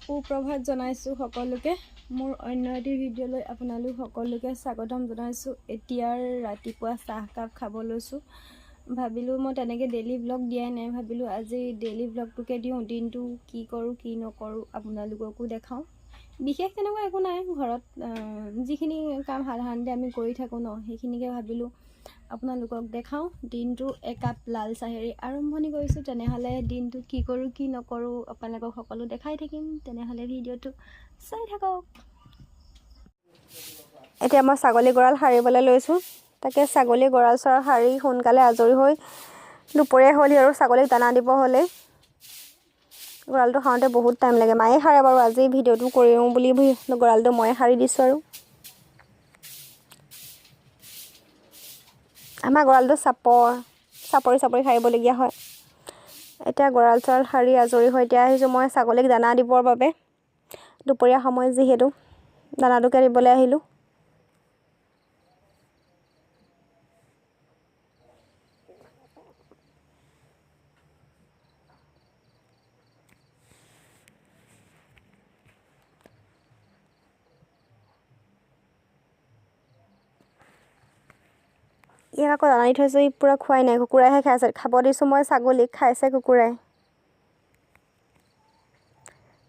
সুপ্ৰভাত জনাইছোঁ সকলোকে। মোৰ অন্য এটি ভিডিঅ'লৈ আপোনালোক সকলোকে স্বাগতম জনাইছোঁ। এতিয়াৰ ৰাতিপুৱা চাহকাপ খাব লৈছোঁ। ভাবিলোঁ মই তেনেকৈ ডেইলি ব্লগ দিয়াই নাই, ভাবিলোঁ আজি ডেইলি ব্লগটোকে দিওঁ। দিনটো কি কৰোঁ কি নকৰোঁ আপোনালোককো দেখাওঁ। বিশেষ তেনেকুৱা একো নাই, ঘৰত যিখিনি কাম সাধাৰণতে আমি কৰি থাকোঁ ন, সেইখিনিকে ভাবিলোঁ আপোনালোকক দেখাওঁ। দিনটো একাপ লাল চাহেৰে আৰম্ভণি কৰিছোঁ। তেনেহ'লে দিনটো কি কৰোঁ কি নকৰোঁ আপোনালোকক সকলো দেখাই থাকিম। তেনেহ'লে ভিডিঅ'টো চাই থাকক। এতিয়া মই ছাগলী গঁৰাল সাৰিবলৈ লৈছোঁ। তাকে ছাগলী গঁৰাল চৰাল সাৰি সোনকালে আজৰি হৈ দুপৰীয়া হ'লহি আৰু ছাগলীক দানা দিব হ'লেই। গঁৰালটো সাৰোঁতে বহুত টাইম লাগে, মায়ে সাৰে বাৰু। আজি ভিডিঅ'টো কৰিওঁ বুলি গঁৰালটো ময়ে সাৰি দিছোঁ আৰু। আমাৰ গঁৰালটো চাপৰ, চাপৰি চাপৰি সাৰিবলগীয়া হয়। এতিয়া গঁৰাল চৰাল সাৰি আজৰি হৈ এতিয়া আহিছোঁ মই ছাগলীক দানা দিবৰ বাবে। দুপৰীয়া সময় যিহেতু দানাটোকে দিবলৈ আহিলোঁ। ইয়াক আকৌ দানা দি থৈছোঁ, ই পূৰা খোৱাই নাই, কুকুৰাইহে খাই আছে। খাব দিছোঁ মই ছাগলীক, খাইছে কুকুৰাই।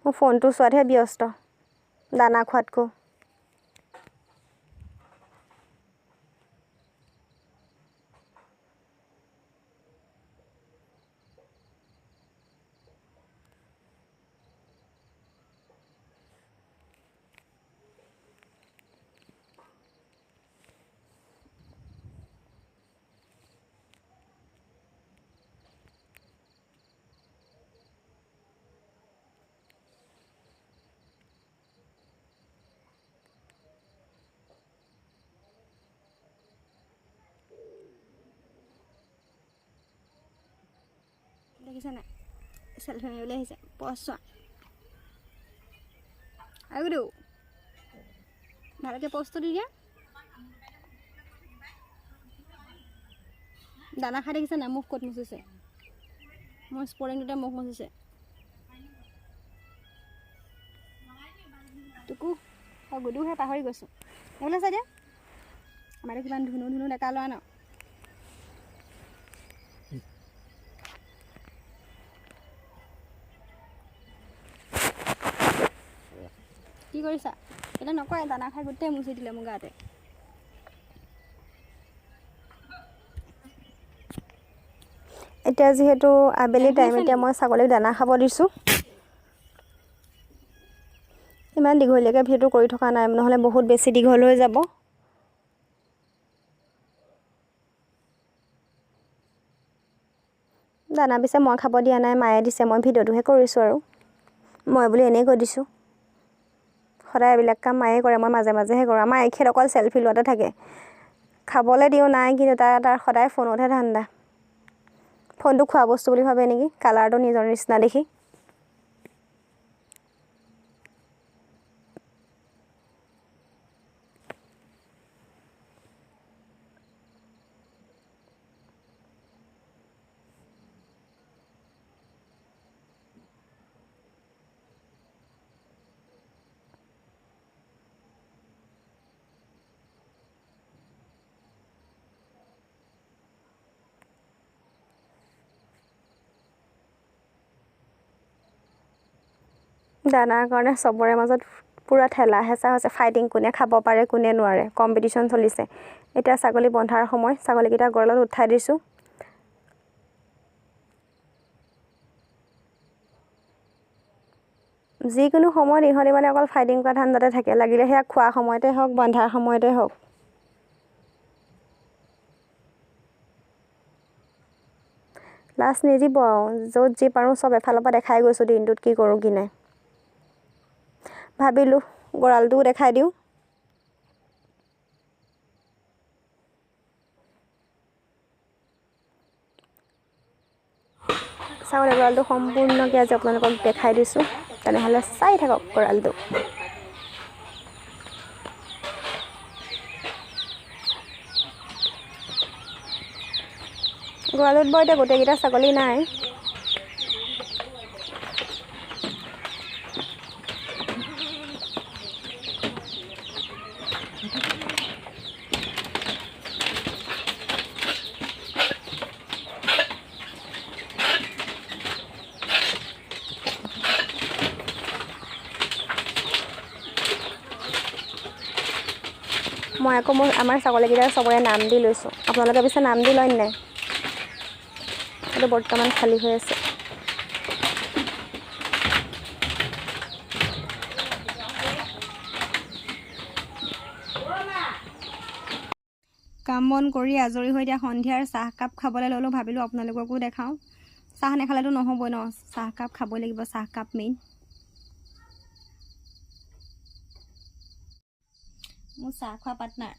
মোৰ ফোনটো চোৱাতহে ব্যস্ত দানা খোৱাতকৈ। দেখিছা নাই, চেলফি মাৰিবলৈ আহিছে। পজ চোৱা আৰু দিওঁ, ভালকৈ পজটো দি দিয়া। দানা খাই দেখিছা নাই, মুখ ক'ত মুচিছে, মোৰ স্পৰ্টিংটোতে মুখ মুচিছে। টুকু অঁ গুডুহে পাহৰি গৈছোঁ। এইফালে চাই দিয়া, আমাৰ কিমান ধুনু ধুনু ডেকা ল'ৰা ন। কি কৰিছা এতিয়া নকয়, দানা খাই গোটেই মুচি দিলে মোৰ গাতে। এতিয়া যিহেতু আবেলি টাইম, এতিয়া মই ছাগলীক দানা খাব দিছোঁ। ইমান দীঘলীয়াকৈ ভিডিঅ'টো কৰি থকা নাই, নহ'লে বহুত বেছি দীঘল হৈ যাব। দানা পিছে মই খাব দিয়া নাই, মায়ে দিছে, মই ভিডিঅ'টোহে কৰিছোঁ আৰু। মই বুলি এনেই কৈ দিছোঁ, সদায় এইবিলাক কাম মায়ে কৰে, মই মাজে মাজেহে কৰোঁ। আমাৰ এখেত অকল চেলফি লোৱাতে থাকে, খাবলৈ দিওঁ নাই, কিন্তু তাৰ সদায় ফোনতহে ধান্দা। ফোনটো খোৱা বস্তু বুলি ভাবে নেকি, কালাৰটো নিজৰ নিচিনা দেখি। দানাৰ কাৰণে চবৰে মাজত পূৰা ঠেলা হেঁচা হৈছে, ফাইটিং, কোনে খাব পাৰে কোনে নোৱাৰে, কম্পিটিশ্যন চলিছে। এতিয়া ছাগলী বন্ধাৰ সময়, ছাগলীকেইটা গঁৰালত উঠাই দিছোঁ। যিকোনো সময়ত ইহঁতি মানে অকল ফাইটিং কৰা ধান্দাতে থাকে, লাগিলে সেয়া খোৱা সময়তে হওক বন্ধাৰ সময়তে হওক। লাজ নিদিব আৰু, য'ত যি পাৰোঁ চব এফালৰ পৰা দেখাই গৈছোঁ দিনটোত কি কৰোঁ কি নাই। ভাবিলোঁ গঁৰালটোও দেখাই দিওঁ। ছাগলী গঁৰালটো সম্পূৰ্ণকৈ আজি আপোনালোকক দেখাই দিছোঁ, তেনেহ'লে চাই থাকক গঁৰালটো। গঁৰালত বাৰু এতিয়া গোটেইকেইটা ছাগলী নাই। মই আকৌ মোৰ আমাৰ ছাগলীকেইটাৰ চবৰে নাম দি লৈছোঁ। আপোনালোকে পিছে নাম দি লয় নাই? এইটো বৰ্তমান খালী হৈ আছে। কাম বন কৰি আজৰি হৈ এতিয়া সন্ধিয়াৰ চাহকাপ খাবলৈ ল'লোঁ। ভাবিলোঁ আপোনালোককো দেখাওঁ। চাহ নাখালেতো নহ'বই ন, চাহকাপ খাবই লাগিব, চাহকাপ মেইন। মোৰ চাহ খোৱা পাৰ্টনাৰ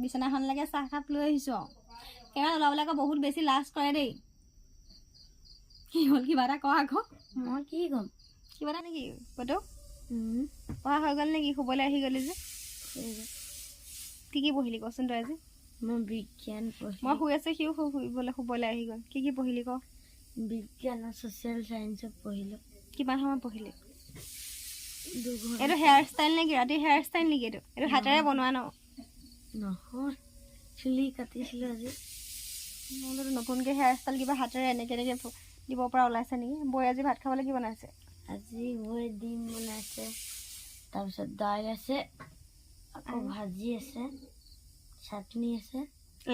বিচনাখনলৈকে চাহকাপ লৈ আহিছোঁ আৰু। কেমেৰা ওলাবলৈ আকৌ বহুত বেছি লাজ কৰে দেই। কি হ'ল, কিবা এটা ক আকৌ। মই কি ক'ম? কিবা এটা নেকি ক'তো পঢ়া হৈ গ'ল নেকি? শুবলৈ আহি গ'লি যে। কি কি পঢ়িলি কচোন তই আজি? মই বিজ্ঞান মই পঢ়িলোঁ। শুই আছোঁ, সিও শুবলৈ আহি গ'ল। কি কি পঢ়িলি ক? বিজ্ঞান আৰু ছ'চিয়েল চায়েন্সত পঢ়িলোঁ। কিমান সময় পঢ়িলি? 2 ঘণ্টা। এইটো হেয়াৰ ষ্টাইল নেকি? ৰাতি হেয়াৰ ষ্টাইল নেকি এইটো? এইটো হাতেৰে বনোৱা ন? নহয়, চুলি কাটিছিলোঁ আজি। মই বোলো নতুনকৈ হেয়াৰ ষ্টাইল কিবা হাতেৰে এনেকৈ এনেকৈ দিব পৰা ওলাইছে নেকি? বৌয়ে আজি ভাত খাবলৈ কি বনাইছে? আজি বৌয়ে ডিম বনাইছে, তাৰপিছত দাইল আছে, আকৌ ভাজি আছে, চাটনি আছে।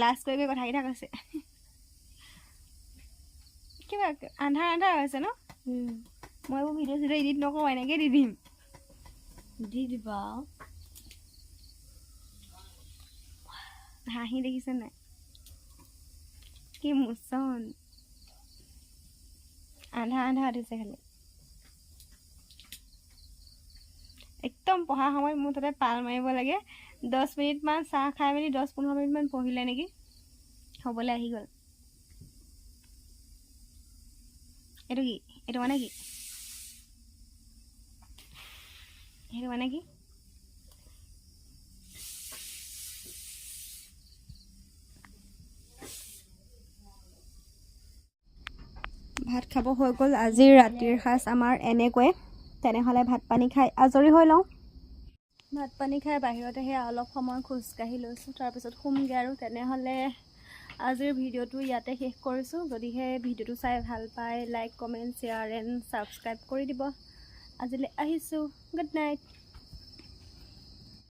লাজ কৰি কৰি কথাকেইটা কৈছে। কিবা আন্ধাৰ আন্ধাৰ হৈছে ন? মই এইবোৰ ভিডিঅ' চিডিঅ' এডিট নকৰোঁ, এনেকৈ দি দিম। দি দিবা আৰু। হাঁহি দেখিছে নাই, কি মোচন। আন্ধা আন্ধা উঠিছে খালি। একদম পঢ়া সময়ত মুঠতে পাল মাৰিব লাগে। 10 মিনিটমান চাহ খাই মেলি 10-15 মিনিটমান পঢ়িলে নেকি, হ'বলৈ আহি গ'ল। এইটো কি? এইটো মানে কি? সেইটো মানে কি? ভাত খাব হৈ গ'ল। আজিৰ ৰাতিৰ সাঁজ আমাৰ এনেকৈয়ে। তেনেহ'লে ভাত পানী খাই আজৰি হৈ লওঁ। ভাত পানী খাই বাহিৰতে সেয়া অলপ সময় খোজকাঢ়ি লৈছোঁ, তাৰপিছত শুমগৈ আৰু। তেনেহ'লে আজিৰ ভিডিঅ'টো ইয়াতে শেষ কৰিছোঁ। যদিহে ভিডিঅ'টো চাই ভাল পায়, like, comment, share and subscribe কৰি দিব। আজিলৈ আহিছোঁ, গুড নাইট।